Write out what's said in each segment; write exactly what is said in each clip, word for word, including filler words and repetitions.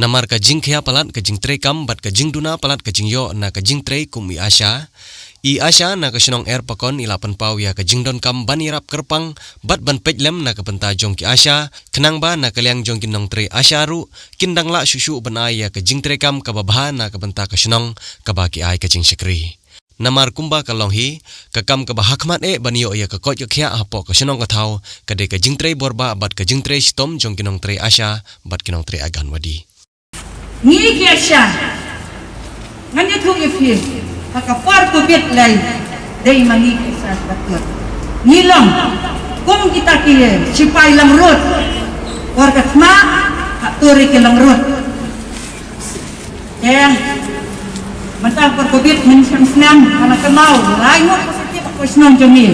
Namar ka jingkhia palat ka jingtrei kam bad ka jingduna palat ka jingïoh na ka jingtrei kum i ASHA, i ASHA na ka shnong Erpakon i la pynpaw ïa ka jingdonkam ban ïarap kyrpang bad ban peit lem na ka bynta jong ki ASHA, khnang ba na ka liang jong ki nongtrei ASHA ruh kin dang lah shuh shuh ban ai ïa ka jingtrei kam kaba bha na ka bynta ka shnong kaba ki ai ka jingshakri. Namar kumba ka long hi, ka kam kaba hakhmat eh ban ïoh ïa ka koit ka khiah hapoh ka shnong ka thaw, ka dei ka jingtrei borbah bad ka jingtrei shitom jong ki nongtrei ASHA bad ki nongtrei Anganwadi. Ngi ki ASHA, ngan ïathuh ïa phi, ha ka por Covid lei, dei ma ngi ki ASHA ka tur. Ngi long kum kita ki sipai langrut, por ka thma, ha tur ki langrut. Eh, mynta por Covid mynta snem, ha la ka maw, lai ngut positive ha ka shnong jong ngi.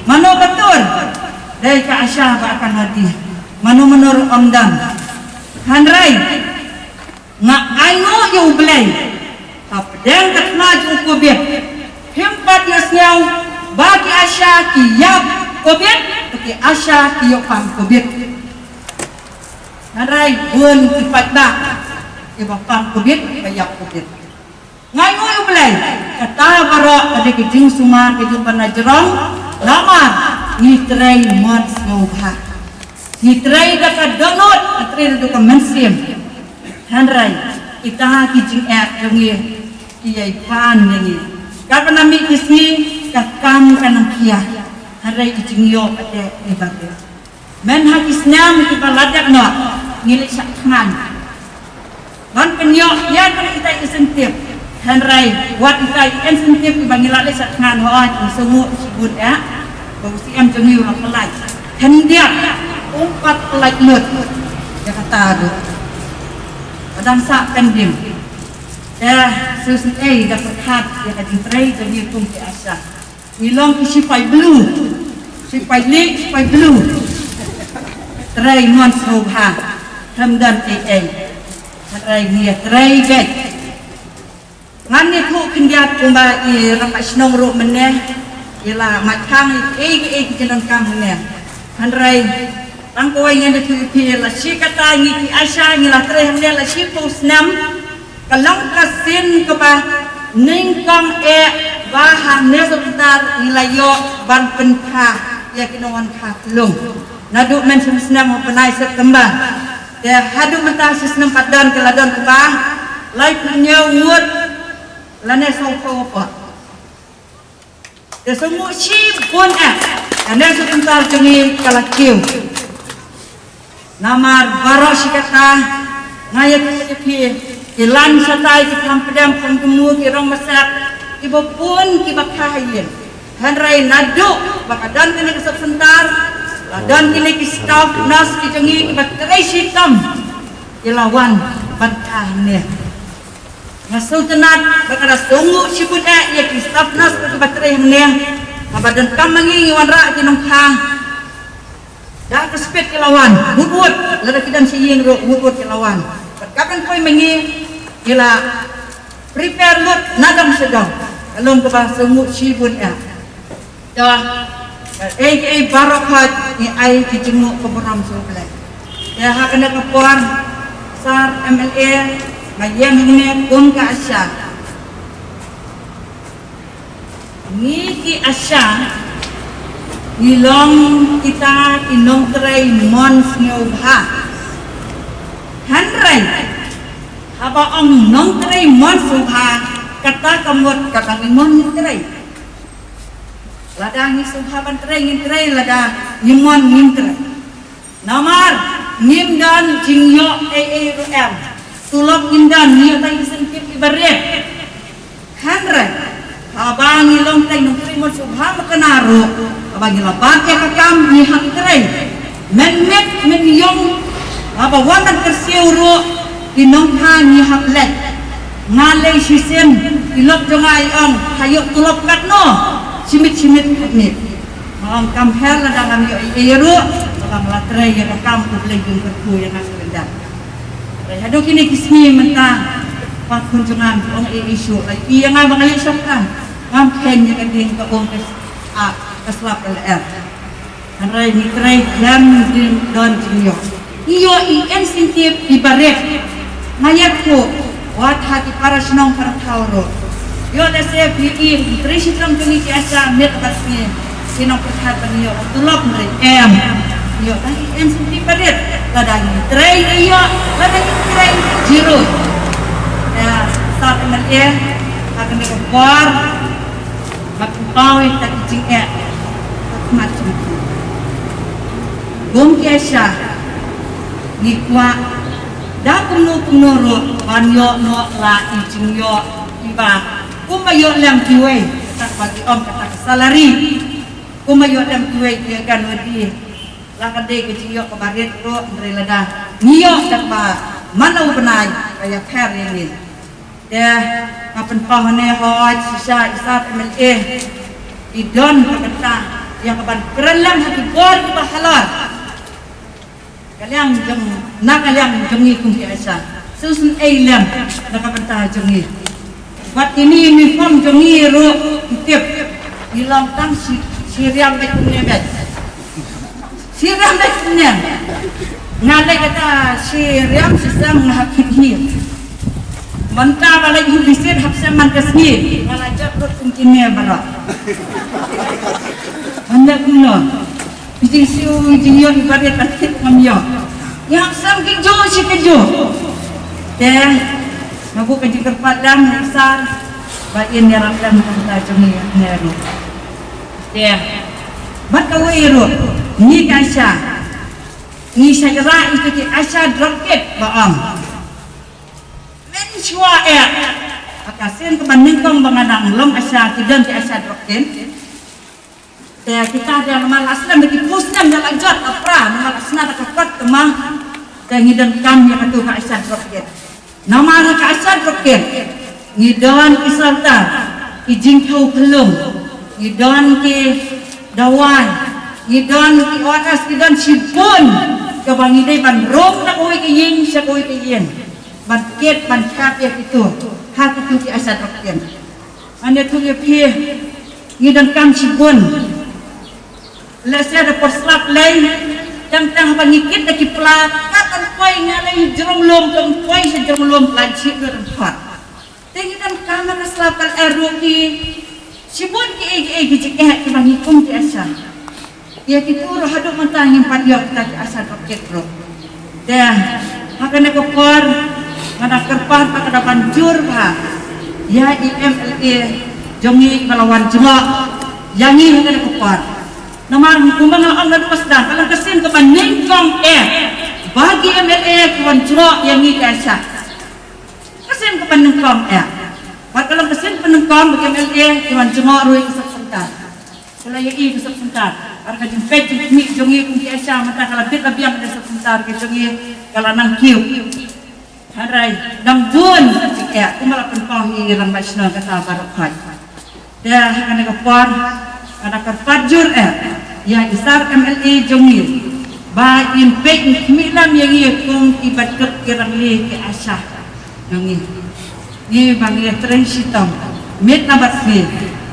Mano ka tur, dei ka ASHA bad ka Anganwadi. Mano mano ruh ym don. Hynrei nga ainguh ïa U Blei, hapdeng ka thma jong u Covid, phim pat ïohsngew ba ki ASHA ki ïap Covid, ba ki ASHA ki ïoh pang Covid. Hynrei bun ki paidbah kiba pang Covid, kiba ïap Covid. Nga ainguh ïa U Blei, kata baroh ka dei ka jingsumar ka jong ka na jrong, namar ngi trei mon sngewbha. Ngi trei da ka dohnud, ngi trei da ka mynsiem. Hynrei kita ki jingeh jong ngi ki ïai pan ïa ngi. Katba na mih ki sngi, ka kam ka nang khia. Hynrei ki jingïoh ka dei ki ba dei. Mynta ha ki snem kiba la dep noh, ngi leit shah thngan ban pynïoh ïa kane kita incentive. Hynrei wat kita incentive kiba ngi la leit shah thngan, hooid, ngi sngewnguh shibun eh ba u CM jong ngi u la pynlait. Khyndiat um pat pynlait lut ïa kata ruh. Ka dang sah pending. Te shisien ei da pyrkhat ïa ka jingtrei jong ngi kum ki ASHA. Ngi long ki sipai blue, sipai lieh, sipai blue. Trei mon sngewbha, khlem don ei ei. Hynrei ngi ïa trei beit. Ngan ïathuh khyndiat kumba i rangbah shnong ruh mynne, i la mad khang ïa kiei kiei ki jingdonkam mynne. Hynrei tang kawei ngan ïathuh ïa phi, la shi katta ngi ki ASHA ngi la trei hangne la shiphew snem. Ka long ka sien kaba nyngkong eh ba hangne sorkar ngi la ïoh ban pynkha ïa ki nongwan kha tlung. Naduh mynshem snem u bnai September. Te haduh mynta shi snem pat don, ki la don kumba laiphew hynñiew ngut lane sawphew pat. Te sngewnguh shibun eh, ka ne sorkar jong ngi ka la kiew. Namar baroh shi katta nga ïathuh ïa phi, ki lan shatai, ki kham pdem kham thmu, ki rong masek, kiba bun kiba kha ha ïing. Hynrei naduh ba ka don kane ka sorkar, la don kine ki staff nurse ki jong ngi kiba trei shitom, ki la wan ban kha hangne. Nga sngewtynnat bad nga da sngewnguh shibun eh ïa ki staff nurse kiba trei hangne. Haba donkam ma ngi ngi wanrah ki nongkha. Da ka speed ki la wan, wut wut, lada ki don sha ïing ruh, wut wut ki la wan. Bad ka ban poi ma ngi, ki la prepare lut na dong sha dong. Ka long kaba sngewsih bun ïa. Te, eh, eh, baroh khoit ngi ai ki jingmut ka burom sha U Blei. Te ha kane ka por, Sir M L A, nga ïeng hangne kum ka ASHA. Ngi ki ASHA, ngi long kita ki nongtrei mon sngewbha. Hynrei, haba ong nongtrei mon sngewbha, kata ka mut kaba ngi mon ngi trei. Lada ngi sngewbha ban trei, ngin trei, lada ngi mon ngin trei. Namar ngim don jingïoh ei ei ruh em. Tulop ngim don, ngi ïoh tang incentive kiba rit. Hynrei haba ngi long tang nongtrei mon sngewbha, ma kane ruh haba ngi la bat ïa ka kam ngi hap trei. Mynmiet mynïong, haba wan ban kyrsiew ruh ki nongkha ngi hap leit. Nga lei shisien, i lok jong nga i ong, ha ïoh tulop katno? Shi miet shi miet katne. Nga ong kam her lada ngam ïoh ei ei ruh, haba nga la trei ïa ka kam U Blei u kyrkhu ïa nga sha ryndang. Hynrei haduh kine ki sngi mynta, pa khun jong nga ong ei ei shuh, la ïohi ïa nga ba nga ïoh shong kha. Ngam kheiñ ïa ka ding, ka um, ka, ah, ka slap ka lyer. Hynrei ngi trei khlem don jingïoh. Ïoh i incentive i barit. Nga ïathuh wat ha ki para shnong para thaw ruh. Ïoh lehse phi i trei shitom jong ngi ki ASHA miet bad sngi. Ki nongpyrkhat ban ïoh ka tulop hynrei em. Ïoh tang i incentive barit. Lada ngi trei ngi ïoh, lada ngi trei zero. Ïa, sa te man eh, ha kane ka por. Bad pynpaw ïa kita ki jingeh ha khmat jong ki. Kum ki ASHA ngi kwah da kumno kumno ruh ban ïoh noh la i jingïoh kiba kumba ïoh lem kiwei, kata ba ki ong kata ka salary. Kumba ïoh lem kiwei ki kan wadi. La ka dei ka jingïoh kaba rit ruh hynrei lada ngi ïoh da kaba man la u bnai ka ïapher ïa ngi. Te nga pynpaw hangne hooid shisha i Sar MLA i don ka bynta ïa kaban kren lem ha ki bor kiba halor. Ka liang jong, na ka liang jong ngi kum ki ASHA. Sngewsynei lem na ka bynta jong ngi. Wat kine uniform jong ngi ruh ngi tip ngi long tang shi, shi riam bad kumne bad. Shi riam bad kumne. Nga leh kata shi riam shi sem nga hap kit hi. Mynta ba la ïoh bisit hap sem man ka sngi. Nga la jop ruh kum kine baroh. Hynda kumno. Jing shu jing ïoh ibarat ba kit ngam ïoh. Ïa hap sem ki ju shi ki ju. Te nga buh ka jingkyrpad dang ha i Sar ba in ïarap lem ha ka bynta jong ngi ne ruh. Te bad kawei ruh ngi ka ASHA. Ngi shah ïa ito ki ASHA drop kit ba ong. Mynshuwa eh ha ka sien kaba nyngkong ba nga dang long ASHA ki don ki ASHA drop kit. Te kita da namar la snem da ki post snem da la jot la pra namar la snem da ka kot te ma. Te ngi donkam ïa katu ka ASHA drop kit. Namar ka ASHA drop kit ngi don ki sorkar, ki jingthaw khlum, ngi don ki dawai, ngi don ki O R S, ngi don shibun kaba ngi dei ban rung na kawei ka ïing sha kawei ka ïing ban kit ban khap ïa kitu ha kitu ki ASHA drop kit. Ngan ïathuh ïa phi, ngi donkam shibun. Lehse da por slap lei, tang tang ba ngi kit da ki pla, kat kan poi nga lei jrong lum, kan poi sha jrong lum, pla jip da kan phot. Te ngi donkam na ka slap kan er ruh ki, shibun ki ei ki ei ki jingeh kiba ngi kum ki ASHA. Ïa kitu ruh haduh mynta ngim pat ïoh kita ki ASHA drop kit ruh. Te ha kane ka por nga da kyrpad ba ka da ban jur bha ïa i MLA jong ngi ba la wan jngoh ïa ngi ha kane ka por. Namar kumba nga ong naduh ba sdang ka long ka sien kaba nyngkong eh ba ki MLA ki wan jngoh ïa ngi ki ASHA. Ka sien kaba nyngkong eh. Bad ka long ka sien kaba nyngkong ba ki MLA ki wan jngoh ruh ïa ka sub centre. Ka la ïohi ka sub centre. Ar ka jingpeit jingkhmih jong ngi kum ki ASHA mynta ka la bit la biang ka sub centre ka jong ngi ka la nang kiew. Hynrei dang bun ka jingeh kumba la pynpaw hi i rangbah shnong kata baroh khoit. Te ha kane ka por nga da kyrpad jur eh ïa i Sar MLA jong ngi ba in peit in khmih lam ïa ngi kum ki baduk ki rangli ki ASHA jong ngi. Ngi ba ngi ïa trei shitom miet na bad sngi,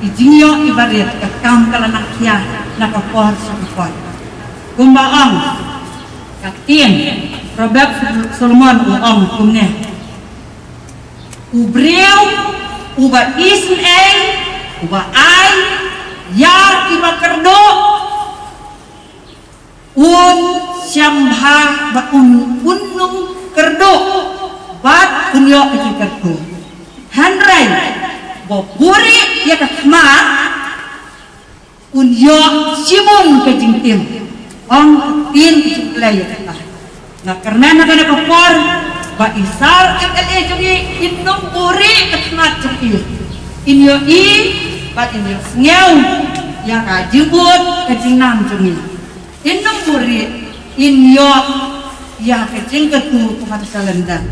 i jingïoh i barit ka kam ka la nang khia na ka por sha ka por. Kumba ong ka ktien Proverb Solomon u ong kumne. U briew uba isynei, uba ai ïa kiba kyrduh, un shem bha bad un, un ym kyrduh bad un ïoh ka jingkyrkhu. Hynrei ba buhrieh ïa ka khmat un ïoh shibun ka jingtim. Ong ka ktien ka jingkhlaiñ ïa kata. Nga kyrmen ha kane ka por ba i Sar MLA jong ngi in ym buhrieh ka khmat jong i. In ïohi bad in ïohsngew ïa ka jingud ka jingnam jong ngi. In ym buhrieh, in ïoh ïa ka jingkyrkhu kumba ka calendar.